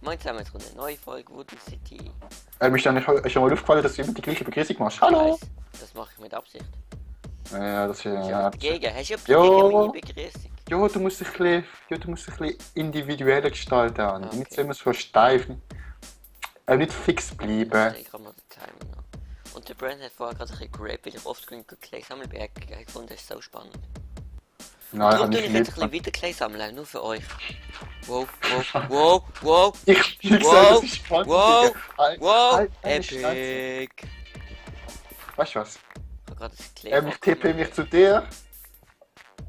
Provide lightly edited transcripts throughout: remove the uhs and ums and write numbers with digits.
Moin zusammen, jetzt kommt eine neue Folge Wooden City. Ist dir nicht schon mal aufgefallen, dass du immer die gleiche Begrüßung machst? Ich Hallo! weiss, das mache ich mit Absicht. Ja, das ist Hast du etwas ja. dagegen? Hast du etwas Jo. dagegen meine Begrüßung? Ja, du musst dich ein bisschen individueller gestalten. Okay. Nicht immer so steif. Nicht fix bleiben. Ich habe mal den Timer noch. Und der Brand hat vorher gerade ein bisschen gerappt, weil ich offscreen Clay Sammelberg gefunden habe. Das ist so spannend. Nein, Darum tue ich jetzt ein bisschen weiter Clay sammeln, nur für euch. Wow, wow, wow, wow, Ich Wow. sag, das ist spannend. Wow. Digga. wow, Halt deine Schnauze. epic. Weißt du was? Ich habe gerade das Clay Ich tippe mich zu dir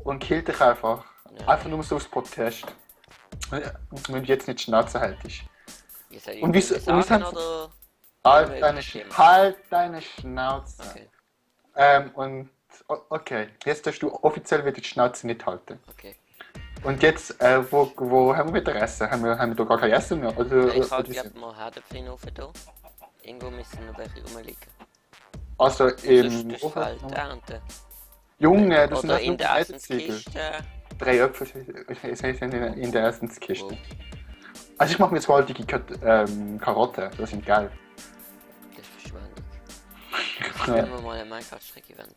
und kill dich einfach. Ja. Einfach nur so aus Protest. Wenn du jetzt nicht Schnauze hältst. Ihr seid Und wieso- sagen, und oder? Halt deine Schnauze. Okay, Okay, jetzt darfst du offiziell wieder die Schnauze nicht halten. okay. Und jetzt, wo haben wir wieder Essen? Haben wir da gar kein Essen mehr? Ich habe oder gerade mal Herdöpfchen offen da. Irgendwo müssen noch welche rumliegen. also Sonst im ist halt ernten. Junge, das sind Oder einfach in nur der Essenziegel. Essenskiste. 3 Äpfel sind in der Essenskiste. Wow, Also ich mache mir jetzt waldige Karotten, das sind geil. das ist Verschwendung. Ich will mir mal eine Minecraft-Strecke bauen.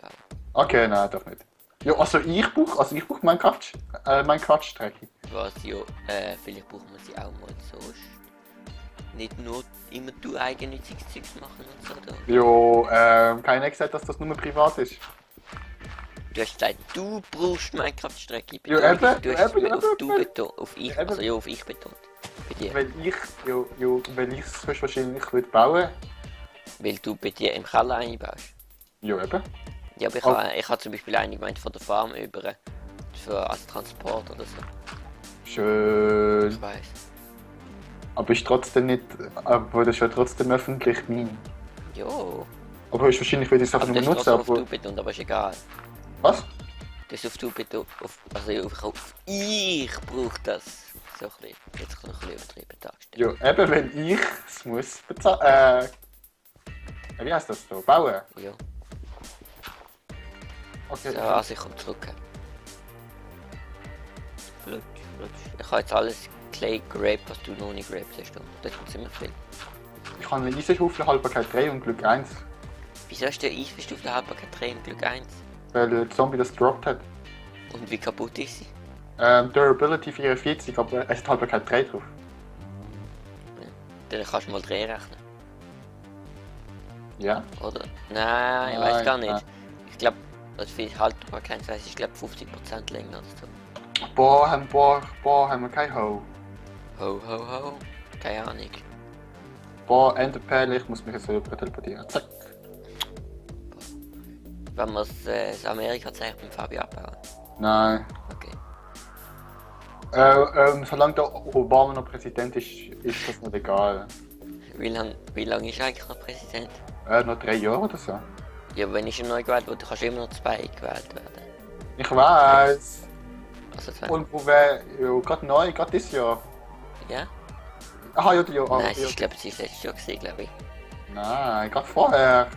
Okay, nein, doch nicht. Ja, also ich brauche Minecraft-Strecke. Was ja, vielleicht brauchen wir sie auch mal sonst. Nicht nur immer du eigennütziges Zeugs machen und so. Da. Jo, keiner hat gesagt, dass das nur privat ist. Du hast gesagt, du brauchst Minecraft-Strecke. Ja, eben, Du hast eben, auf du eben. betont. Auf ich, Eben. also ja, auf ich betont. Bei dir. Weil ich es höchstwahrscheinlich würde bauen. Weil du bei dir im Keller einbaust. Ja, eben. Ja, aber Oh. ich habe zum Beispiel eine gemeint von der Farm über. Als Transport oder so. Schön. Ich weiß. Aber ist trotzdem nicht. Aber das ist ja trotzdem öffentlich mein. Jo. Aber höchstwahrscheinlich würde ich es einfach Also nur das ist nutzen. trotzdem auf Aber. du betont, aber ist egal. Was? Das ist auf du betont. Also auf ich brauche das. So ein bisschen. Jetzt ein bisschen übertrieben dargestellt. Ja, eben, wenn ich es muss bezahlen. Wie heißt das so? Bauen? Ja. Okay. So, also ich komme zurück. Flutsch, flutsch. Ich habe jetzt alles Clay geraped, was du noch nicht geraped hast. Das ist ziemlich viel. Ich habe eine Eisenschaufel Haltbarkeit 3 und Glück 1. Wieso hast du Eisverstuf der Haltbarkeit 3 und Glück 1? Weil der Zombie das gedroppt hat. Und wie kaputt ist sie? Durability 44, aber es hat Haltbarkeit 3 drauf. Dann kannst du mal rechnen, Ja? oder? Nein, ich Nein, weiß gar nicht. nein. Ich glaube, das für Haltbarkeit ist, ich glaube 50% länger oder so. Boah, haben wir kein Ho. Ho, ho, ho. Keine Ahnung. Boah, Enderperle, ich muss mich jetzt selber teleportieren. Zack. Wenn wir das Amerika-Zeichen beim Fabio abbauen. Nein. Okay. Solange der Obama noch Präsident ist das nicht egal. Wie lang ist er eigentlich noch Präsident? Noch 3 Jahre oder so. Ja, wenn ich schon neu gewählt wurde, kannst du immer noch 2 gewählt werden. Ich weiß. Also 2. Und wo wäre, ja, gerade neu, gerade dieses Jahr. Ja? Aha, ja, ja. Nein, ich glaube, es war letztes Jahr gewesen, glaube ich. Nein, gerade vorher.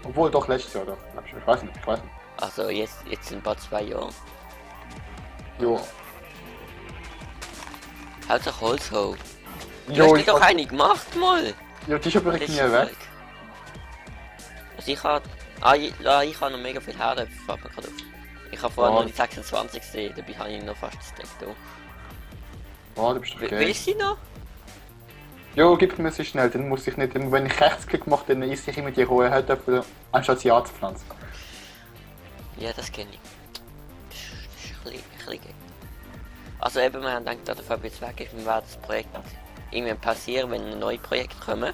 Obwohl, doch, letztes Jahr, doch. Ich weiß nicht. Also jetzt sind bald 2 Jahre. Jo. Hauptsache Holzho. Du Jo, hast dir doch eine gemacht, mal! Ja, die ist aber nicht Letzte mehr weg. Folge. Also ich habe... ich habe noch mega viel Herdöpfel, fällt mir gerade auf. Ich habe vorher Oh. noch die 26 gesehen, dabei habe ich noch fast das Deck da. Oh, du bist okay. Willst du sie noch? Jo, gib mir sie schnell, dann muss ich nicht, wenn ich Rechtsklick mache, dann esse ich immer die rohen Herdöpfel, anstatt sie anzupflanzen. Ja, das kenne ich. Das ist ein bisschen... Also eben, wir haben gedacht, dass der Fabio jetzt weg ist, wir werden das Projekt irgendwann passieren, wenn neue Projekte kommen.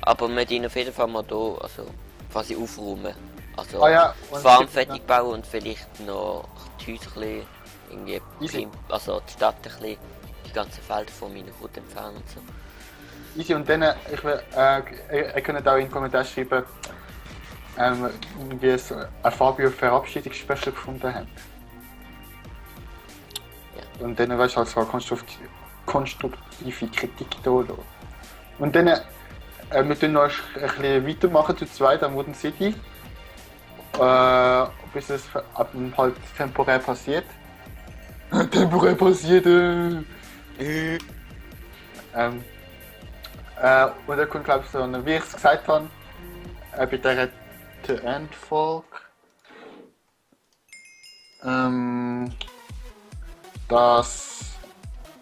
Aber wir müssen auf jeden Fall mal hier, also quasi aufräumen. Also Ja, die und Farm fertig bauen und vielleicht noch die Häuser ein bisschen, irgendwie, Easy. also die Stadt ein bisschen, die ganzen Felder von meiner Hut entfernen und so. Easy, und dann, ihr könnt auch in den Kommentaren schreiben, wie es ein Fabio Verabschiedungsspecial gefunden hat. Ja. Und dann weißt du halt so eine konstruktive Kritik da lassen. Und dann, wir tun noch ein bisschen weitermachen zu zweit am Wooden City. Bis es halt temporär passiert. Temporär passiert! Ähm, und dann kommt, glaube ich, so eine, wie ich es gesagt habe, bei der The End Folge, ähm, dass,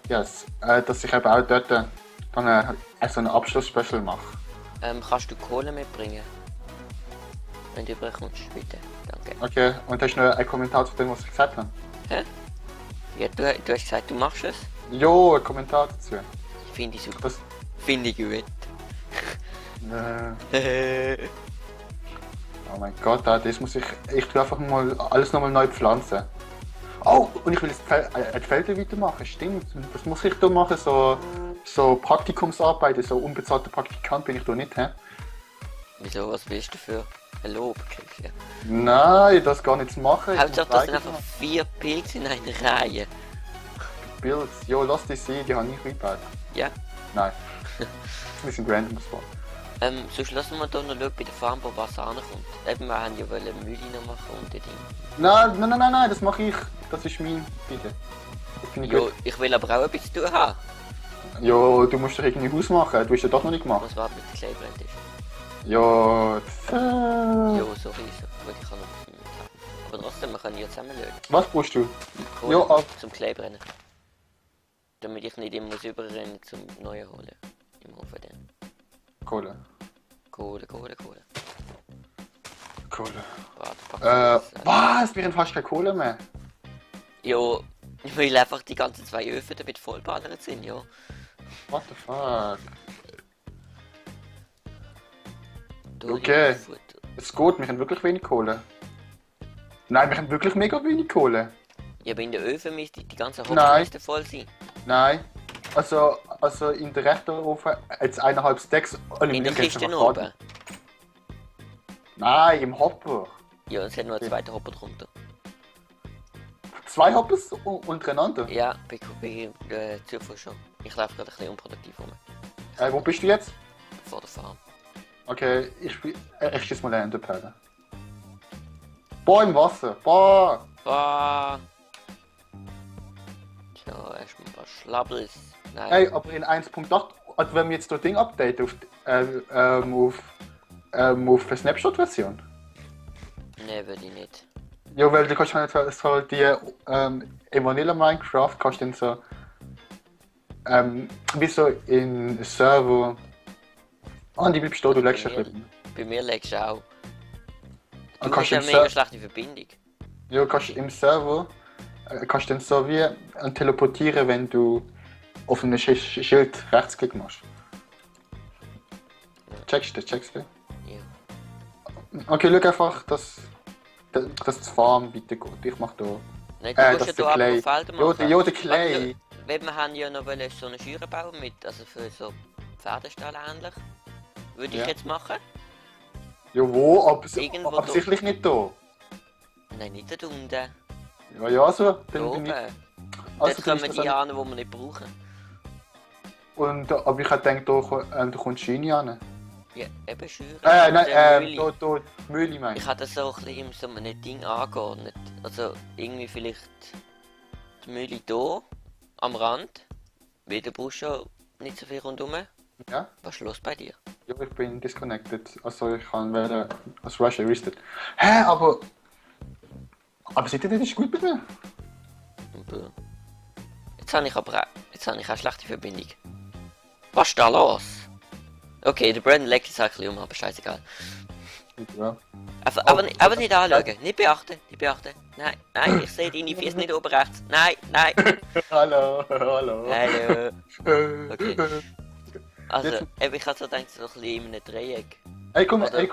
yes, dass ich eben auch dort dann so einen Abschlussspecial mache. Kannst du Kohle mitbringen? Wenn du überkommst, bitte. Danke. Okay, und hast du noch einen Kommentar zu dem, was ich gesagt habe? Hä? Ja, du hast gesagt, du machst es. Jo, ein Kommentar dazu. Finde ich super. Das, Finde ich gut. oh mein Gott, das muss ich tue einfach mal alles nochmal neu pflanzen. Oh, und ich will jetzt die Felder weitermachen, stimmt. Das muss ich da machen, so Praktikumsarbeiten, so unbezahlter Praktikant bin ich da nicht, hä? Wieso, was willst du für ein Lob kriegen? Nein, das gar nicht zu machen. Hauptsache, das sind einfach 4 Pilze in einer Reihe. Pilz, jo, lass die sein, die habe ich eingebaut. Ja. Nein. Wir sind random Spot. Sonst lassen wir da noch schauen, bei der Farm, wo Wasser ankommt. Eben, wir haben ja wollen Müll machen und die Dinge. Nein, das mache ich. Das ist mein, bitte. Das finde ich Jo, gut. ich will aber auch etwas zu tun haben. Jo, du musst doch irgendwie Haus machen, du hast ja doch noch nicht gemacht. Was warten, bis der Kleebrennt ist. Jo, Jo, sorry, so gut, ich kann noch ein bisschen mithelfen. Aber trotzdem, wir können ja zusammen schauen. was brauchst du? Kohle Jo, ab. zum Kleebrennen. Damit ich nicht immer muss überrennen zum Neuen holen. Im Ofen dann. Kohle. Kohle. Kohle. Warte, Was? Wir haben fast keine Kohle mehr. Jo, weil einfach die ganzen 2 Öfen damit vollballert sind, ja. What the fuck? Du, Okay. Futter. Es geht, wir haben wirklich wenig Kohle. Nein, wir haben wirklich mega wenig Kohle. Ja, aber in der Öfen müsste die ganzen Nein. Hopfen voll sein. Nein. Also in der rechten Ofen jetzt 1,5 Stacks. In der Kiste oben. Nein, im Hopper. Ja, es hat nur einen zweiten Hopper drunter. 2 Hoppers untereinander. Ja, bei Zufuhr schon. Ich laufe gerade ein bisschen unproduktiv rum. Wo bist du jetzt? Vor der Farm. Okay, ich schieß mal eine Enderperle. Boah, im Wasser. Boah. Boah. Tja, erstmal ein paar Schlabbels. Nein. Hey, aber in 1.8, also wenn wir jetzt das Ding updaten auf die Snapshot-Version. Ne, würde ich nicht. Ja, weil du kannst halt so die in Vanilla Minecraft kannst du dann so wie so in Server. Ah, die bleibst du, du legst ja drin. Bei mir legst du auch. Du Du kannst hast ja im mega Ser schlechte Verbindung. ja, kannst im Server kannst dann so wie teleportieren, wenn du auf einem Schild Rechtsklick machst. Checkst du? Ja. Okay, schau einfach, dass die Farm weitergeht. Ich mach da. Nein, du musst das ja ist der hier aber Clay. Felder Ja, machen. der Clay. Weil wir haben ja noch so eine Schüre bauen mit, also für so Pferdestall ähnlich. Würde ich Ja. jetzt machen. Ja, wo? Irgendwo Absichtlich nicht da. Nein, nicht dort unten. Ja, so. Da Dann oben. bin ich. Dort Also, kommen dann ist die das an, die wir nicht brauchen. aber ich hätte gedacht, da kommt Schiene an. Ja, eben Schüre. Nein, Mühle. da, Mühle meine Ich ich. hatte das so ein bisschen in so einem Ding angeordnet. Also irgendwie vielleicht die Mühle hier am Rand. Weil du brauchst ja nicht so viel rundherum. Ja? Was ist los bei dir? Ja, ich bin disconnected. Also ich kann wählen, als Russia reset. Hä, aber. Aber seid ihr nicht gut bei mir? Jetzt habe ich aber jetzt habe ich auch schlechte Verbindung. Was ist da los? Okay, der Brandon leckt jetzt auch ein bisschen um, aber scheißegal. Ja. Aber nicht anschauen, nicht beachten. Nein, ich sehe deine Füße nicht oben rechts. Nein. Hallo. Hallo. Okay. Also, eben, ich habe so gedacht, so ein bisschen in einem Dreieck. Ey, komm, Oder-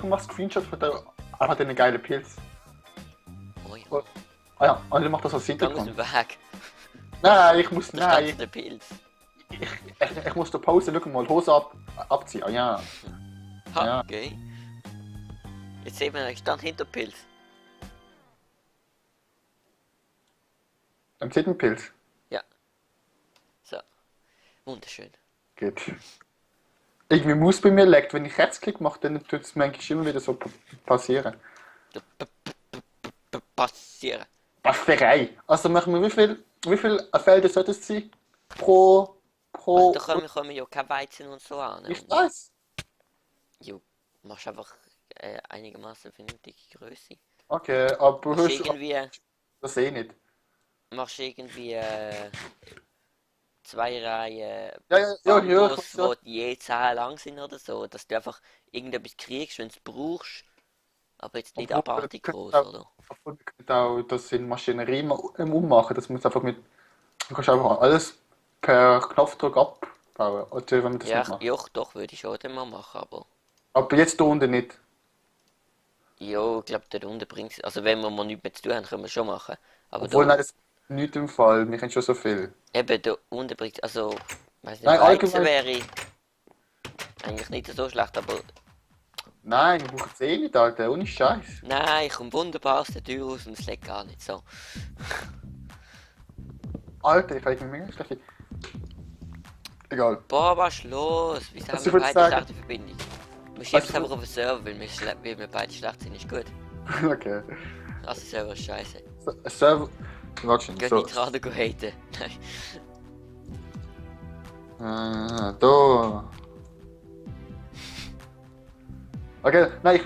mach Screenshot von der. Einfach den geilen Pilz. Oh ja, Ah ja, und dann mach das als gang aus Hintergrund. dem Weg. Nein, ich muss. Das Nein, ganze der Pilz. ich muss der Pause, schau mal, Hose abziehen. Ah ja. Ha, Ja. okay. Jetzt sehen wir, ich stand hinter Pilz. Am Pilz. So. Wunderschön. Geht. Irgendwie Maus bei mir leckt, wenn ich Rechtsklick mache, dann tut es manchmal immer wieder so passieren. Passieren. Bafferei. Also machen wir wie viel Felder sollte es sein? Pro Also pro... da kommen ja kein Weizen und so an. Ich Und, weiß. jo, machst einfach einigermaßen vernünftige Größe. Okay, aber Machst hörst du irgendwie, das eh nicht. machst irgendwie zwei Reihen Ja, ja, ja, ja, ich Bambus, weiß ja. wo die je 10 lang sind oder so, dass du einfach irgendetwas kriegst, wenn du es brauchst, aber jetzt nicht Obwohl, abartig groß, oder? obwohl wir können auch das in Maschinerie ummachen. Das muss einfach mit. Du kannst einfach alles per Knopfdruck abbauen. Oder wenn man das Ja, nicht macht. ja, doch, würde ich schon dann mal machen, aber Aber jetzt da unten nicht. ja, ich glaube, dort unten bringt also wenn wir mal nichts mehr zu tun haben, können wir es schon machen. Aber Obwohl, da, nein, das nicht im Fall. Wir haben schon so viel. eben, da unten bringt also, weiß nicht, Nein, Weizen allgemein. wäre eigentlich nicht so schlecht, aber Nein, wir brauchen es eh nicht, Alter. Ohne Scheiß. nein, ich komme wunderbar aus der Tür raus und es leckt gar nicht so. Alter, ich habe mega schlechte. Egal. Boah, was ist los? Wieso haben Was wir ich würde beide sagen. schlechte Verbindung? Wir schieben Was es ich einfach auf den Server, weil wir beide schlecht sind, ist gut. Okay. Also Server ist scheiße. Server. Warte schon. Geht So. nicht gerade haten. Nein. Da. Okay, nein, ich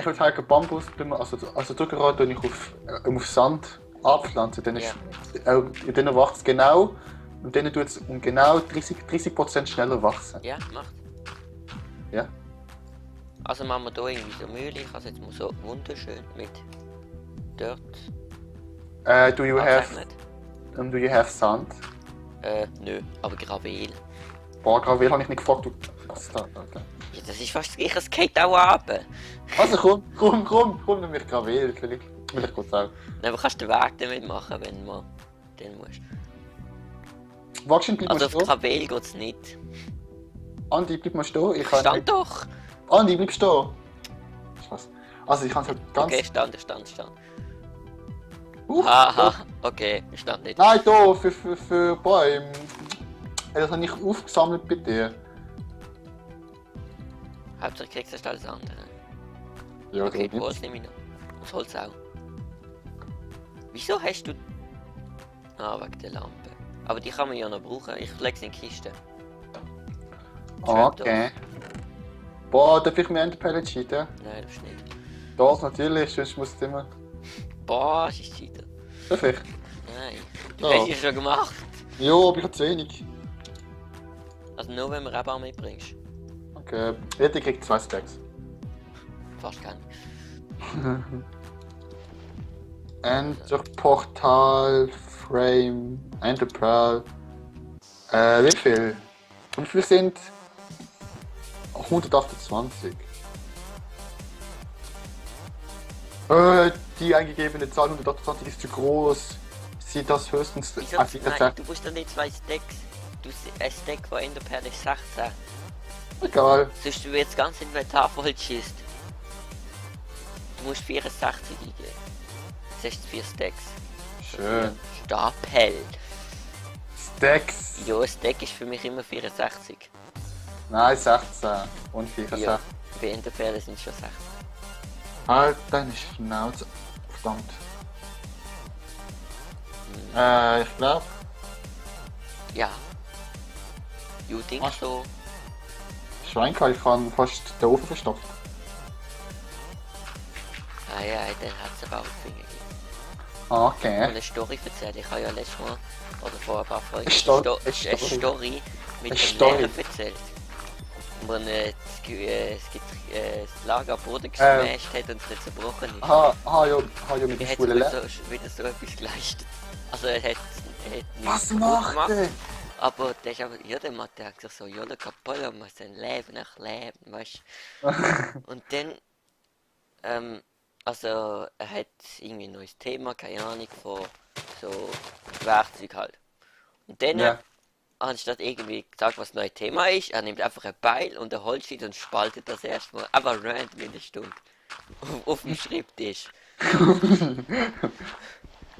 würd sagen, Bambus, also Zuckerrohr tue ich auf Sand abpflanzen. Dann, Ja. dann wächst es genau und dann tut es um genau 30% schneller wachsen. Ja, macht. Ja. Also machen wir hier irgendwie so Mühle. Ich habe es jetzt mal so wunderschön mit Dirt Do you have, angezeichnet. do you have Sand? Nö, aber Gravel. Boah, Gravel habe ich nicht gefragt. Was ist das, Alter? Ja, das ist fast das gleiche, es geht auch ab. Also komm, nimm mich Gravel, will ich kurz auch. Aber kannst du den Weg damit machen, wenn man den musst. Wachsen, bleib mal Also auf stehen. Gravel geht es nicht. Andi, bleib mal stehen. Ich kann Stand doch! Andi, bleib stehen. Spaß. Also ich kann es halt ganz... Okay, stand. Huch, Haha, okay, stand nicht. Nein, da, für Bäume. Das habe ich aufgesammelt bei dir. Hauptsache kriegst du alles andere. Ja, Okay, da die Holz nehme ich noch. Und das Holz auch. Wieso hast du... Ah, wegen der Lampe. Aber die kann man ja noch brauchen. Ich lege sie in die Kiste. Okay. Boah, darf ich mir Enderpellet cheaten? Nein, das ist nicht. Das natürlich, sonst muss es immer... Boah, es ist Cheater. Darf ich? Nein. Du Ja. hast es schon gemacht. Ja, aber ich habe zu wenig. Also nur wenn du Rebar mitbringst. Okay, jeder kriegt 2 Stacks. Fast gar nicht. Enderportal, Frame, Enderpearl. Wie viel? Und wie viel sind 128? Die eingegebene Zahl 128 ist zu groß. Sieht das höchstens Wieso? als Nein, du musst doch nicht 2 Stacks. Ein Stack von Enderperl ist 16. Egal. Sonst wird das ganze Inventar voll geschisst. Du musst 64 eingeben. Das ist 4 Stacks. Schön. Stapel. Stacks. Ja, ein Stack ist für mich immer 64. Nein, 16. Und 64. Ja, bei Enderperlen sind es schon 16. Halt deine Schnauze. Verdammt. Ich glaube. Ja. Du denkst Ach. so. Schweinkeil, ich habe fast den Ofen verstopft. Ah ja, dann hat es aber auch Finger gegeben. Ah, Ich will okay. eine Story erzählen. Ich habe ja letztes Mal, oder vor ein paar Folgen, Eine eine Story mit Eine dem Story. Lehrer erzählt. Wo das Lager am Boden gesmashed hat und es nicht zerbrochen ist. Ja, mit Er dem hat schwulen wieder so etwas geleistet. Also er hat nicht Was kaputt macht gemacht, er? aber der ist aber, ja, der Mathe hat gesagt so, ja, der Kapelle muss sein Leben nach Leben, weißt du. Und dann, also er hat irgendwie ein neues Thema, keine Ahnung, von so Werkzeug halt. Und dann, Ja. anstatt irgendwie gesagt, was das neue Thema ist, er nimmt einfach ein Beil und ein Holzscheit und spaltet das erstmal, aber random in der Stunde. Auf dem Schreibtisch.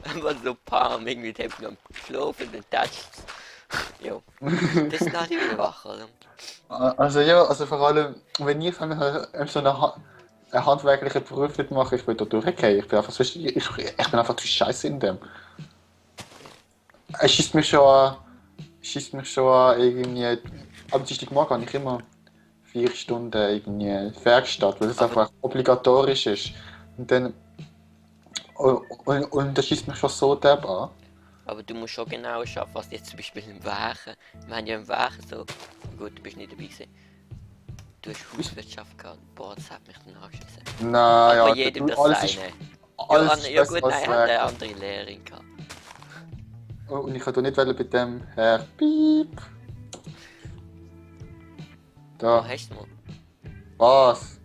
Einfach so Palm, irgendwie hat man geschlafen und dann toucht Jo. Das ist noch nicht wieder wach, oder? Also ja, also vor allem, wenn ich so einen handwerklichen Beruf mache, ich will da durchgehen. Ich bin einfach zu scheiße in dem. Es ist mir schon schießt mich schon an irgendwie. Am Dienstagmorgen habe ich immer 4 Stunden irgendwie Werkstatt, weil es Aber- einfach obligatorisch ist. Und dann. Und das schießt mich schon so derb an. Aber du musst schon genau schauen, was jetzt zum Beispiel im Werken. Wir haben ja im Werken so. Gut, du bist nicht dabei gewesen. Du hast Hauswirtschaft gehabt. Boah, das hat mich dann angeschissen. Nein, Aber ja, jedem das alles ist, seine. alles ist Ja besser gut, als nein, hat eine Werken. andere Lehrerin gehabt. Oh, und ich kann nicht bei dem Herr Piep. Wo Da, hast du mal? was?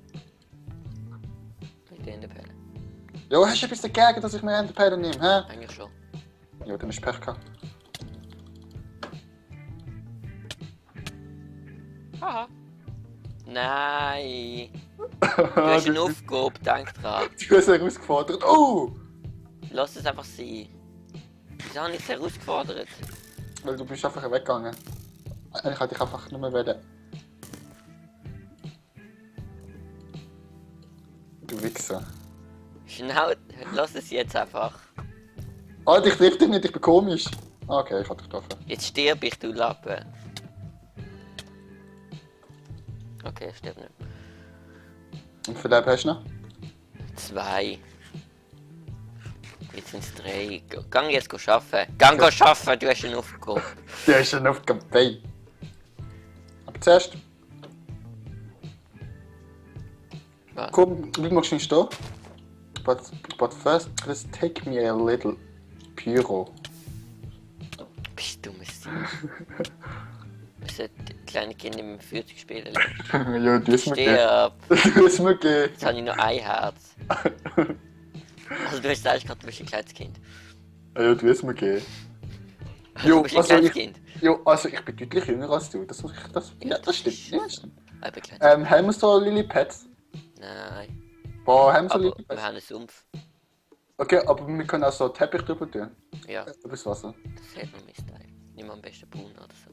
Mit den Pellen. Jo, hast du etwas dagegen, dass ich mir Enderperlen nehme, hä? Eigentlich schon. Ja, dann ist Pech gehabt. Haha. Nein. Du hast eine Aufgabe, denk dran. Du hast herausgefordert. Oh! Lass es einfach sein. Wieso habe ich es herausgefordert? Weil du bist einfach weggegangen. Ich hätte dich einfach nur mehr wollen. Du Wichser. Schnell, lass es jetzt einfach. Ah, ich triff dich nicht, ich bin komisch. Ah, okay, ich hab dich getroffen. Jetzt stirb ich, du Lappen. Okay, ich stirb nicht. Und wie viel Leben hast du noch? 2. Jetzt sind es 3. Gang jetzt arbeiten. Gang arbeiten, du hast eine Aufgabe. Du hast schon auf Campaign. Aber zuerst. Was? Komm, wie machst du nicht stehen? But first, let's take me a little Pyro. Bist du dummes Ding. Wir sollten kleine Kinder mit dem 40 spielen lassen. Ja, du hast mir gegeben. Stirb. Du hast mir gegeben. Jetzt habe ich noch ein Herz. Also du hast gesagt, gerade, du bist ein kleines Kind. Ja, du hast mir gegeben. Du bist ein kleines Kind. Also ich bin deutlich jünger als du. Ja, das stimmt. Ja, stimmt. Aber kleines Haben wir so Lillipets? Nein. Boah, haben wir so Aber wir Lillipets? haben einen Sumpf. Okay, aber wir können auch so Teppich drüber tun. Ja, Übers Wasser. das hat man Mistteil. Nimm am besten braun oder so.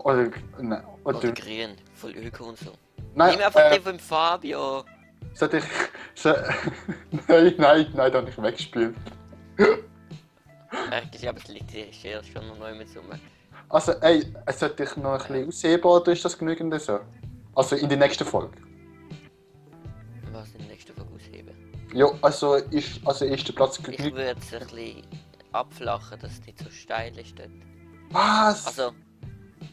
Oder, nein, Oder grün, voll Öko und so. nein, Nimm einfach den vom Fabio. sollte ich... So, nein, da habe ich weggespielt. Ich glaube, es liegt hier schon noch neu mit Summe. Also, ey, sollte ich noch ein bisschen ausheben oder ist das genügend so? Also in der nächsten Folge. Was in der nächsten Folge ausheben? Ja, also ist der Platz Ich genügend. würde es ein bisschen abflachen, dass es nicht so steil ist dort. Was? Also,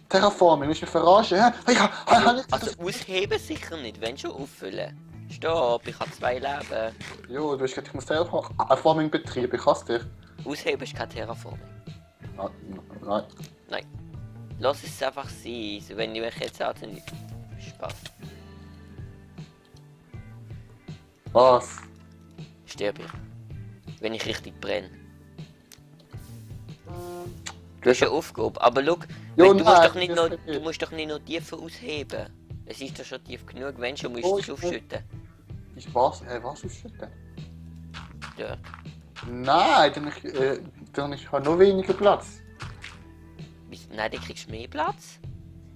Terraforming, willst du mich verarschen? Hä? Ich hab nicht also ausheben sicher nicht, wenn schon auffüllen. Stopp, ich habe 2 Leben. Jo, du hast gesagt, ich muss Terraforming betreiben, ich hasse dich. Ausheben ist kein Terraforming. Ah, nein. Nein. Lass es einfach sein, so, wenn ich mich jetzt sage, dann Spaß. Was? Sterbe ich. Wenn ich richtig brenne. Du Das ist eine Aufgabe, aber schau, Jo, du, nein, du musst doch nicht noch tiefer ausheben. Es ist doch schon tief genug, wenn schon musst Oh, du es ich- aufschütten. Ich was? Was ausschütten? Dort. Nein, dann ich habe noch weniger Platz. Nein, dann kriegst du mehr Platz.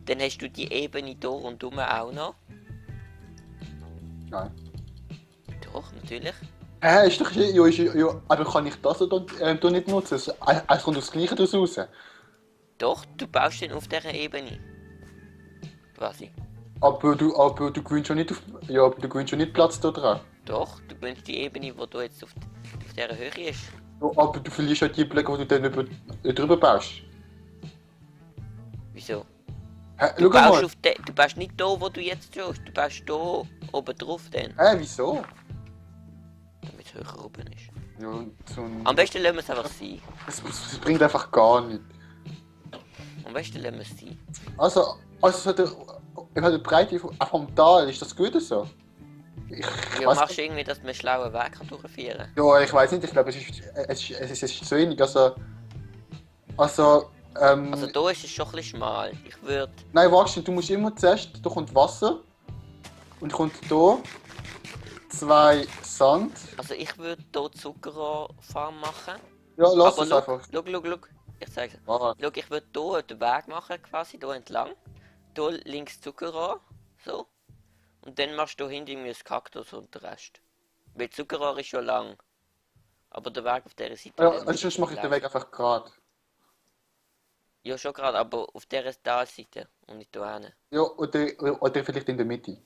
Dann hast du die Ebene hier und auch noch. Nein. Doch, natürlich. Ist doch ja, aber kann ich das da nicht nutzen? Es kommt das Gleiche daraus raus. Doch, du baust den auf dieser Ebene. Quasi. Aber du gewinnst schon nicht aber du gewinnst schon nicht Platz da dran. Doch, du nimmst die Ebene, die du jetzt auf dieser Höhe ist. Ja, aber du verlierst halt die Blöcke, die du dann drüber baust. Wieso? Schau mal. Du baust nicht da, wo du jetzt stehst. Du baust da oben drauf dann. Wieso? Damit es höher oben ist. Ja, so ein... Am besten lassen wir es einfach sein. Das bringt einfach gar nichts. Am besten lassen wir es sein. Also so die Breite vom Tal, ist das gut so? Ja, machst du irgendwie, dass wir einen schlauen Weg durchführen kann? Ja, ich weiß nicht, ich glaube, es ist zu wenig. Also, Also da ist es schon ein bisschen schmal. Ich würde... nein, warte, du musst immer zuerst, da kommt Wasser und kommt hier 2 Sand. Also ich würde hier Zuckerrohrfarm machen. Ja, lass Aber es einfach. Schau. Ich zeig's dir. Warte. Schau, ich würde hier den Weg machen, quasi, hier entlang. Hier links Zuckerrohr, so. Und dann machst du hier hinten irgendwie ein Kaktus und den Rest. Weil Zuckerrohr ist schon lang. Aber der Weg auf dieser Seite... Ja, sonst mache ich den Weg einfach gerade. Ja, schon gerade, aber auf dieser Seite und nicht da hinten. Ja, oder vielleicht in der Mitte.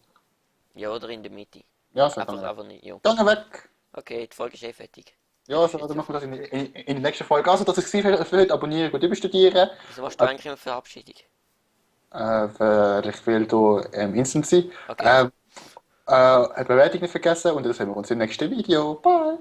Ja, oder in der Mitte. Ja, so, Einfach, einfach nicht, ja. geh weg. Okay, die Folge ist eh fertig. Ja, so, dann machen wir das in der nächsten Folge. Also, das ist es für heute. Abonnieren, gut überstudieren. Wieso machst du eigentlich immer Verabschiedung? Weil ich will hier instant sein. Okay, also. Eine Bewertung nicht vergessen und dann sehen wir uns im nächsten Video. Bye!